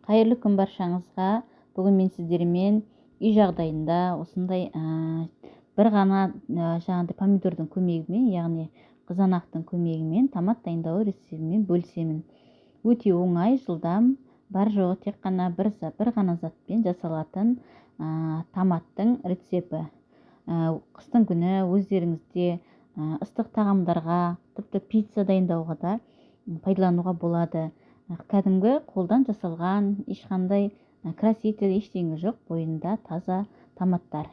Қайырлы күн баршаңызға! Бүгін мен сіздермен үй жағдайында осындай бір ғана жаңағыдай помидордың көмегімен, яғни қызанақтың көмегімен томат дайындау рецептімен бөлісемін. Өте оңай, жылдам, бар жоғы тек қана бір ғана затпен жасалатын томаттың рецепті. Қыстың күні өздеріңізде ыстық тағамдарға, тіпті пицца дайындауға да пайдалануға болады. Кәдімгі қолдан жасалған, ешқандай краситель, ештеңе жоқ, бойында таза томаттар.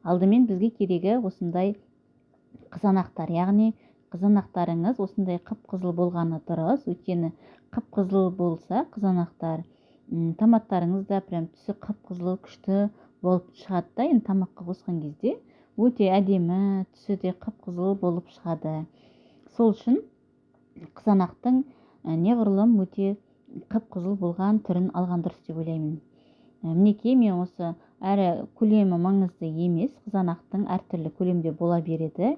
Алдымен бізге керегі осындай қызанақтар, яғни қызанақтарыңыз осындай қып-қызыл болғаны дұрыс, өйткені қып-қызыл болса қызанақтар, томаттарыңыз да прям түсі қып-қызыл күшті болып шығады да. Енді тамаққа қосқан кезде өте әдемі, түсі де қып-қызыл болып шығады. Сол үшін қызанақтың неғұрлым өте қып-қызыл болған түрін алған дұрыс деп ойлаймын. Мінекей, мен осы әрі көлемі маңызды емес, қызанақтың әртүрлі көлемде бола береді,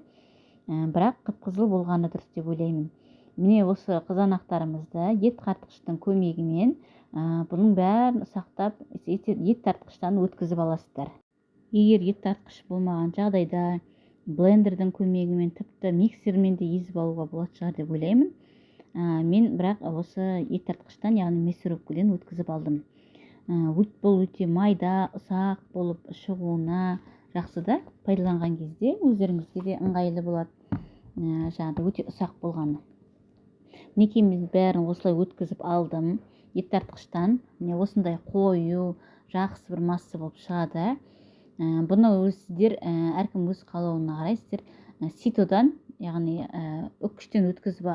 бірақ қып-қызыл болғаны дұрыс деп ойлаймын. Міне, осы қызанақтарымызды ет тартқыштың көмегімен бұның бәрін ұсақтап, ет тартқыштан өткізіп аласыздар. Егер ет тартқыш болмаған жағдайда блендердің көмегімен, тіпті миксермен де езіп алуға болатын шығар деп ойлаймын. Мен бірақ осы ет тартқыштан, яғни мясорубкадан өткізіп алдым. Бұл өте майда, ұсақ болып шығуына жақсы да, пайдаланған кезде өздеріңізге де ыңғайлы болады, жаңағыдай өте ұсақ болғаны. Мінекей, мен бәрін осылай өткізіп алдым ет тартқыштан. Міне, осындай қою, жақсы бір масса болып шығады. Бұны сіздер, әркім өз қалауына қарай, сіздер ситодан, яғни үккіштен өткізіп,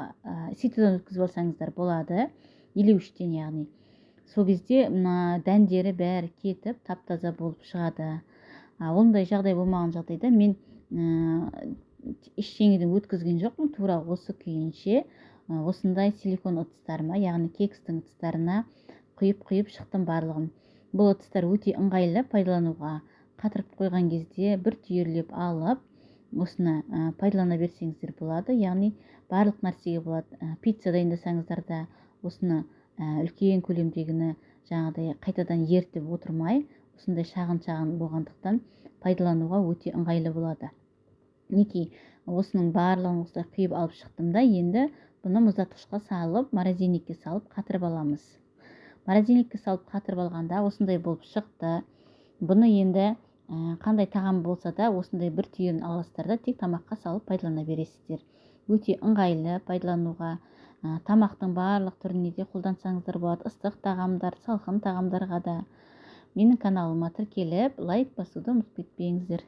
ситодан өткізіп алсаңыздар болады, елеуіштен, яғни сол кезде мына дәндері бәрі кетіп, тап таза болып шығады. Ондай жағдай болмаған жағдайда мен ештеңеден өткізген жоқпын, тура осы күйінше осындай силикон ыдыстарыма, яғни кекстің ыдыстарына құйып-құйып шықтым барлығын. Бұл ыдыстар өте ыңғайлы пайдалануға, қатырып қойған кезде бір түйірлеп алып, осыны пайдалана берсеңіздер болады, яғни барлық нәрсеге болады. Пицца дайындасаңыздар да осыны үлкен көлемдегіні жаңағыдай қайтадан ерітіп отырмай, осындай шағын-шағын болғандықтан пайдалануға өте ыңғайлы болады. Мінекей, осының барлығын осылай құйып алып шықтым да, енді бұны мұздатқышқа салып, морозильникке салып қатырып аламыз. Морозильникке салып қатырып алғанда осындай болып шықты. Бұны енді қандай тағам болса да осындай бір түйірін аласыздар да, тек тамаққа салып пайдалана бересіздер. Өте ыңғайлы пайдалануға, тамақтың барлық түріне де қолдансаңыздар болады, ыстық тағамдар, салқын тағамдарға да. Менің каналыма тіркеліп, лайк басуды ұмытып кетпеңіздер.